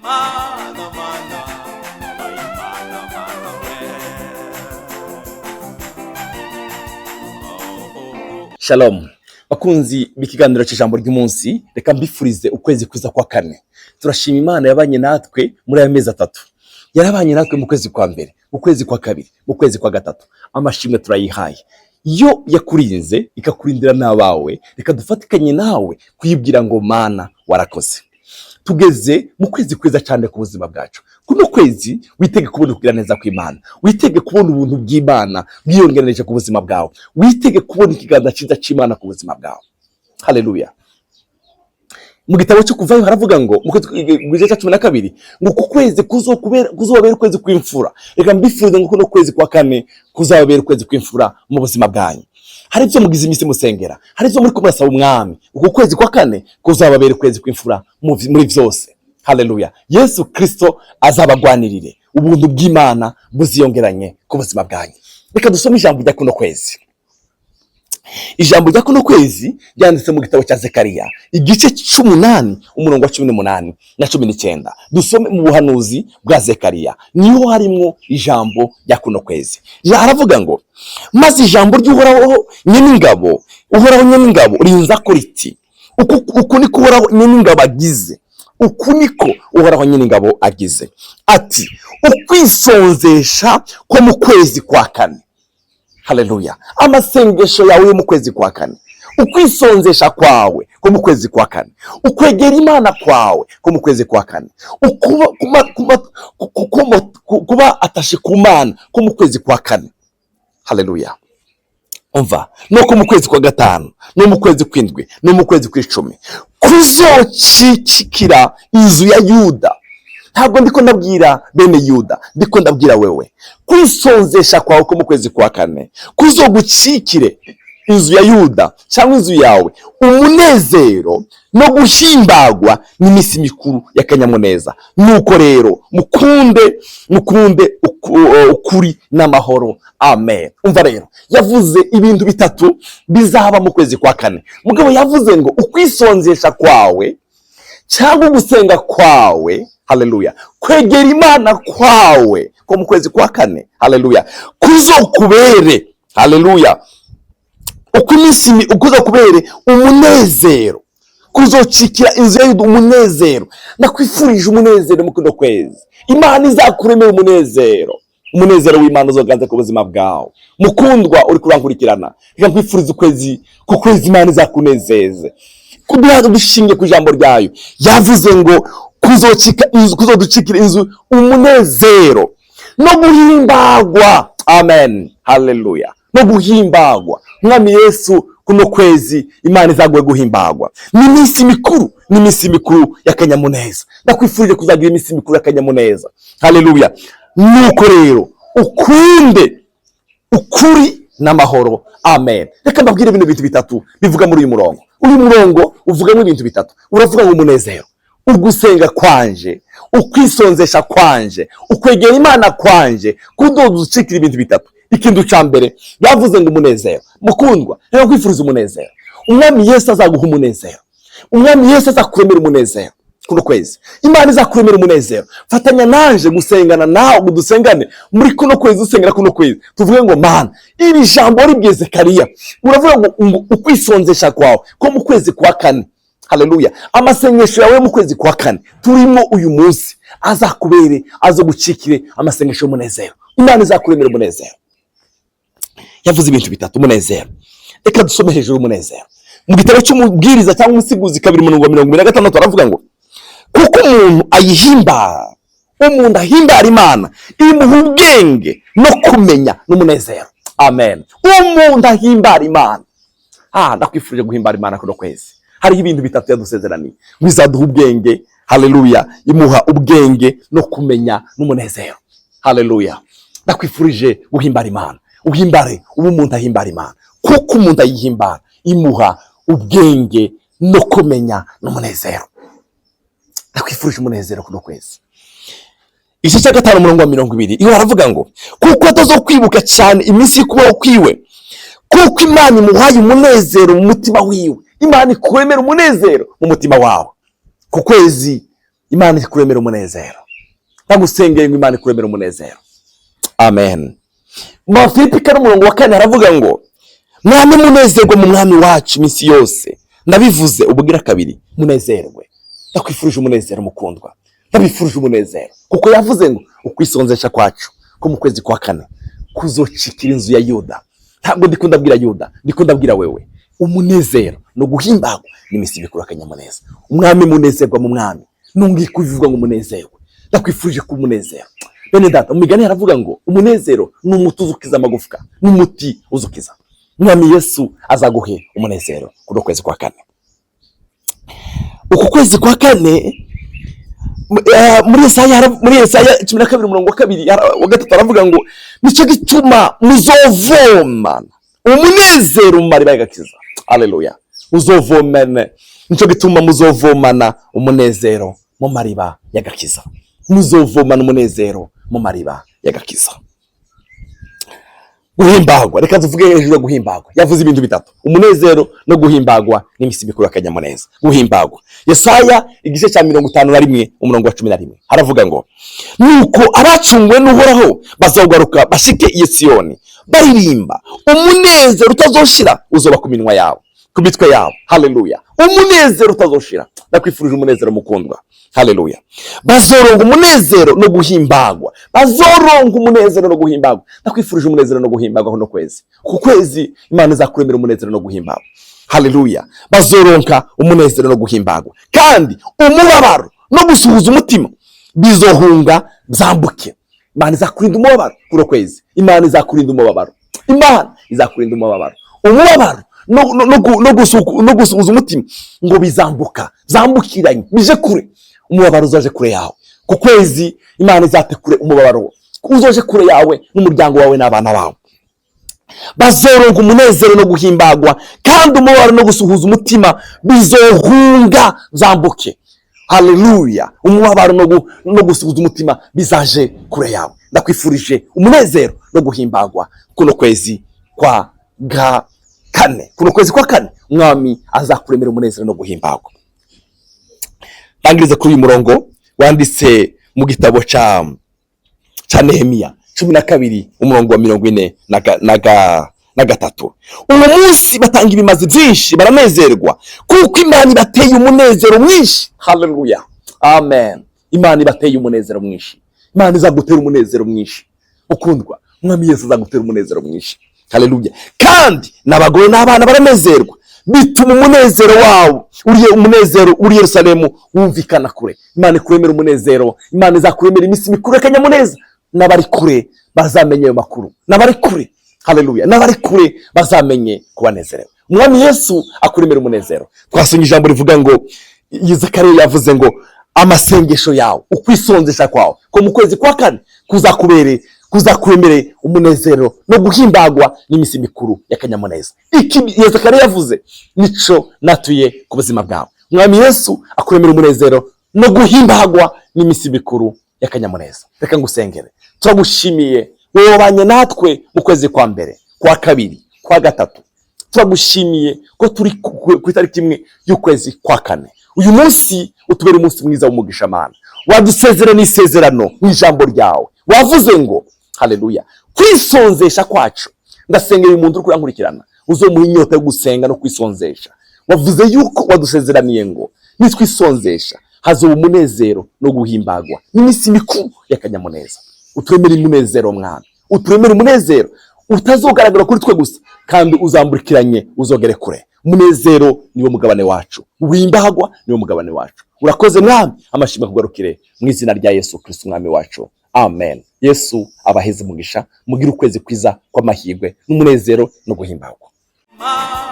Mana, mana, wabaye Imana, mana we. Oh, oh, oh. Shalom bakunzi b'ikiganiro cy'ijambo ry'umunsi, reka mbifurize ukwezi kwiza kwa kane. Turashima Imana yabanye natwe muri aya mezi 3, yarabanye natwe mu kwezi kwa mbere, mu kwezi kwa kabiri, mu kwezi kwa gatatu. Amashimwe turayihaye iyo yakurinze ikakurindira n'abawe. Reka dufatikanye nawe kuyibwira ngo: "Mana, warakoze." Tugeze mu kwezi kwiza cyane ku buzima bwacu. Kuno kwezi witege kubona ukugira neza kw'Imana, witege kubona ubuntu bw'Imana bwiyongereje ku buzima bwawe, witege kubona ikiganza cyiza cy'Imana ku buzima bwawe. Haleluya! Mu gitabo cyo Kuvayo haravuga ngo mu gice cya 12 ngo ku kwezi kuzobera ukwezi kw'imfura. Reka mbifurize ngo kuno kwezi kwa kane kuzababera ukwezi kw'imfura mu buzima bwanyu. Hari ibyo mugize iminsi musengera, hari ibyo muri kumurasaba Umwami. Uku kwezi kwa kane kuzababera ukwezi kw'imfura muri byose. Haleluya! Yesu Kristo azabagwanirire, ubuntu bw'Imana buziyongeranye ku buzima bwanyu. Reka dusome ijambo rya kuno kwezi. Ijambo rya kuno kwezi ryanditse mu gitabo cya Zekariya, igice 8, umurongo wa 18 na 19. Dusome mu buhanuzi bwa Zekariya, niho harimwo ijambo rya kuno kwezi. Aravuga ngo: "Maze ijambo ry'Uhoraho Nyeningabo, Uhoraho Nyeningabo, rinzako riti: Uku niko Uhoraho Nyeningabo agize, uku niko Uhoraho Nyeningabo agize ati: ukwisonzesha ko mu kwezi kwa kane." Haleluya! Amasengesho yawe yo mu kwezi kwa kane, ukwisonzesha kwawe ko mu kwezi kwa kane, ukwegera Imana kwawe ko mu kwezi kwa kane, ukuba kuba atashe ku Mana ko mu kwezi kwa kane, haleluya, umva, no mu kwezi kwa gatanu, no mu kwezi kw'indwi, no mu kwezi kw'icumi, kuzocikira inzu ya Yuda. Ntabwo ndiko ndabwira bene Yuda, ndiko ndabwira wewe. Kwisonzesha kwawe ko mu kwezi kwa kane kuzogucikire inzu ya Yuda cyangwa inzu yawe umunezero no guhimbagwa n'iminsi mikuru y'akanyamuneza. Nuko rero mukunde, mukunde ukuri n'amahoro. Amen. Umva rero, yavuze ibintu bitatu bizaba mu kwezi kwa kane. Mugabo yavuze ngo ukwisonzesha kwawe cyangwa ugusenga kwawe, haleluya, kwegera Imana kwawe ko mu kwezi kwa kane, haleluya, kuzokubere, haleluya, uko iminsi kuzokubere umunezero, kuzocikira inzu ya Yuda umunezero. Ndakwifurije umunezero mu kuno kwezi. Imana izakuremera umunezero, umunezero w'Imana uzoganze ku buzima bwawe. Mukundwa uri kurankurikirana, reka nkwifurize ukwezi ku kwezi Imana izakunezeze. Kuduha dushingiye ku ijambo ryayo, yavuze ngo kuzocika inzu, kuzoducikira inzu umunezero no guhimbagwa. Amen, haleluya! No guhimbagwa. Mwami Yesu, kuno kwezi Imana izaguhe guhimbagwa n'iminsi mikuru, n'iminsi mikuru y'akanyamuneza. Ndakwifurije kuzagira iminsi mikuru y'akanyamuneza. Haleluya! Nuko rero ukunde ukuri n'amahoro. Amen. Reka mbabwire bino bintu bitatu bivuga muri uyu murongo. Uyu murongo uvugamo ibintu bitatu. Uravuga ngo umunezero, ugusenga kwanje, ukwisonzesha kwanje, ukwegera Imana kwanje kudoda ucikira ibintu bitatu. Ikintu ca mbere yavuze ngo umunezero. Mukundwa, reka kwifuriza umunezero. Umwami Yesu azaguha umunezero, Umwami Yesu azakuremera umunezero. Kuno kwezi Imana izakuremera umunezero. Fatanya nanje gusengana nawe ngo dusengane muri kuno kwezi, dusengera kuno kwezi, tuvuge ngo: "Mana, iri jambo waribwiye Zekariya, uravuga ngo ukwisonzesha kwawe ko mu kwezi kwa kane, haleluya, amasengesho yawe yo mu kwezi kwa kane turimo uyu munsi azakubere, azogucikire amasengesho y'umunezero. Imana izakuremera umunezero." Yavuze ibintu bitatu: umunezero. Reka dusome hejuru umunezero mu gitabo cy'Umubwiriza cyangwa Umusigizi 2, umurongo wa 26. Aravuga ngo: "Kuko umuntu ayihimbara, umuntu ahimbara Imana, imuha ubwenge no kumenya n'umunezero." Amen. Umuntu ahimbara Imana. Ah, ndakwifurije guhimbara Imana kuno kwezi. Hariho ibintu bitatu yadusezeraniye ngo izaduha ubwenge, haleluya, imuha ubwenge no kumenya n'umunezero. Haleluya! Ndakwifurije guhimbara Imana. Uhimbare, uba umuntu ahimbara Imana. Kuko umuntu ayihimbara, imuha ubwenge no kumenya n'umunezero. Ndakwifurije umunezero kuno kwezi. Igice cya 5, umurongo wa 20, iyo haravuga ngo: "Kuko atazokwibuka cyane iminsi y'ukubaho kwiwe, kuko Imana imuhaye umunezero mu mutima wiwe." Imana ikuremera umunezero mu mutima wawe ku kwezi. Imana ikuremera umunezero. Ndagusengeye ngo Imana ikuremere umunezero. Amen. Mu Bafilipi 4 umurongo wa 4 haravuga ngo mwami munezerwe mu Mwami wacu iminsi yose. Ndabivuze ubugira kabiri, munezerwe. Ndakwifurije umunezero mukundwa, ndabifurije umunezero, kuko yavuze ngo ukwisonzesha kwacu ko mu kwezi kwa kane kuzocikira inzu ya Yuda. Ntabwo ndiko ndabwira Yuda, ndiko ndabwira wewe. Umunezero no guhimbagwa n'iminsi mikuru akanyamuneza. Umwami munezerwa mu Mwami, nungiye kubivuga ngo umunezerwe. Ndakwifurije kuba umunezero. Bene data, mu migani haravuga ngo umunezero ni umuti uzukiza amagufwa, ni umuti uzukiza. Umwami Yesu azaguhe umunezero kuri uku kwezi kwa kane. Uku kwezi kwa kane, muri Yesaya 12 umurongo wa 2 wa 3 aravuga ngo nicyo gituma muzovomana umunezero mu mariba y'agakiza. Haleluya. Uzovomane, nicyo gituma muzovomana umunezero mu mariba y'agakiza. Muzovomana umunezero mu mariba y'agakiza. Guhimbagwa, reka tuvuge hejuru yo guhimbagwa. Yavuze ibintu bitatu: umunezero no guhimbagwa n'iminsi mikuru y'akanyamuneza. Guhimbagwa, Yesaya igice cya 51 umurongo wa 11 haravuga ngo nuko abacunguwe n'Uhoraho bazogaruka bashike i Siyoni baririmba, umunezero utazoshira uzoba ku minwa yabo, ku mitwe yabo. Haleluya. Umunezero utazoshira. Ndakwifurije umunezero mukundwa. Haleluya. Bazoronga umunezero no guhimbagwa, bazoronga umunezero no guhimbagwa. Ndakwifurije umunezero no guhimbagwa kuno kwezi. Ku kwezi Imana izakuremera umunezero no guhimbagwa. Haleluya. Bazoronka umunezero no guhimbagwa, kandi umubabaro no gusuhuza umutima bizohunga byambuke. Imana izakurinda umubabaro kuno kwezi. Imana izakurinda umubabaro. Imana izakurinda umubabaro. Umubabaro no gusuhuza umutima ngo bizambuka, byambukiranye bije kure. Umubabaro uzaje kure yawe ku kwezi. Imana izate kure umubabaro, uzoje kure yawe n'umuryango wawe n'abana bawe. Bazoronka umunezero no guhimbagwa, kandi umubabaro no gusuhuza umutima bizohunga byambuke. Haleluya. Umubabaro no gusuhuza umutima bizaje kure yawe. Ndakwifurije umunezero no guhimbagwa kuno kwezi kwa kane. Kuno kwezi kwa kane Umwami azakuremera umunezero no guhimbagwa. Ndangirize kuri uyu murongo wanditse mu gitabo ca Nehemiya 12 umurongo wa 43. Uwo munsi batanga ibimazi byinshi, baranezerwa kuko Imana ibateye umunezero mwinshi. Haleluya, amen. Imana ibateye umunezero mwinshi. Imana izagutera umunezero mwinshi ukundwa. Umwami Yesu azagutera umunezero mwinshi. Haleluya. Kandi n'abagore n'abana baranezerwa, bituma umunezero wawo uriye, umunezero uri Yerusalemu wumvikana kure. Imana ikuremera umunezero. Imana izakuremera iminsi mikuru y'akanyamuneza. N'abari kure bazamenye ayo makuru, n'abari kure. Haleluya. N'abari kure bazamenye kubanezerewe. Umwami Yesu akuremera umunezero. Twasomye ijambo rivuga ngo Zakariya yavuze ngo amasengesho yawe, ukwisonzesha kwawe ko mu kwezi kwa kane kuzakubere, kuzakuremere umunezero no guhimbagwa n'iminsi mikuru y'akanyamuneza. Iki Zakariya yavuze nico natuye ku buzima bwawe. Umwami Yesu akuremera umunezero no guhimbagwa n'iminsi mikuru y'akanyamuneza. Reka ngusengere. Turagushimiye wowe wabanye natwe mu kwezi kwa mbere, kwa kabiri, kwa gatatu. Turagushimiye ko turi ku itariki 1 y'ukwezi kwa kane. Uyu munsi utubere umunsi mwiza w'umugisha. Mana, wadusezerana isezerano mu ijambo ryawe, wavuze ngo haleluya kwisonzesha kwacu. Ndasengera uyu muntu uri kurankurikirana, uzomuha inyota yo gusenga no kwisonzesha. Wavuze yuko wadusezeraniye ngo nitwisonzesha hazoba umunezero no guhimbagwa n'iminsi mikuru y'akanyamuneza. Uturemere umunezero Mwami, uturemere umunezero utazogaragara kuri twe gusa, kandi uzamburikiranye uzogere kure. Umunezero niwo mugabane wacu, uhimbagwa niwo mugabane wacu. Urakoze Mwami, amashimwe akugarukire mu izina rya Yesu Kristo Umwami wacu, amen. Yesu abaheze umugisha, mugire ukwezi kwiza kw'amahirwe n'umunezero no guhimbagwa. Ma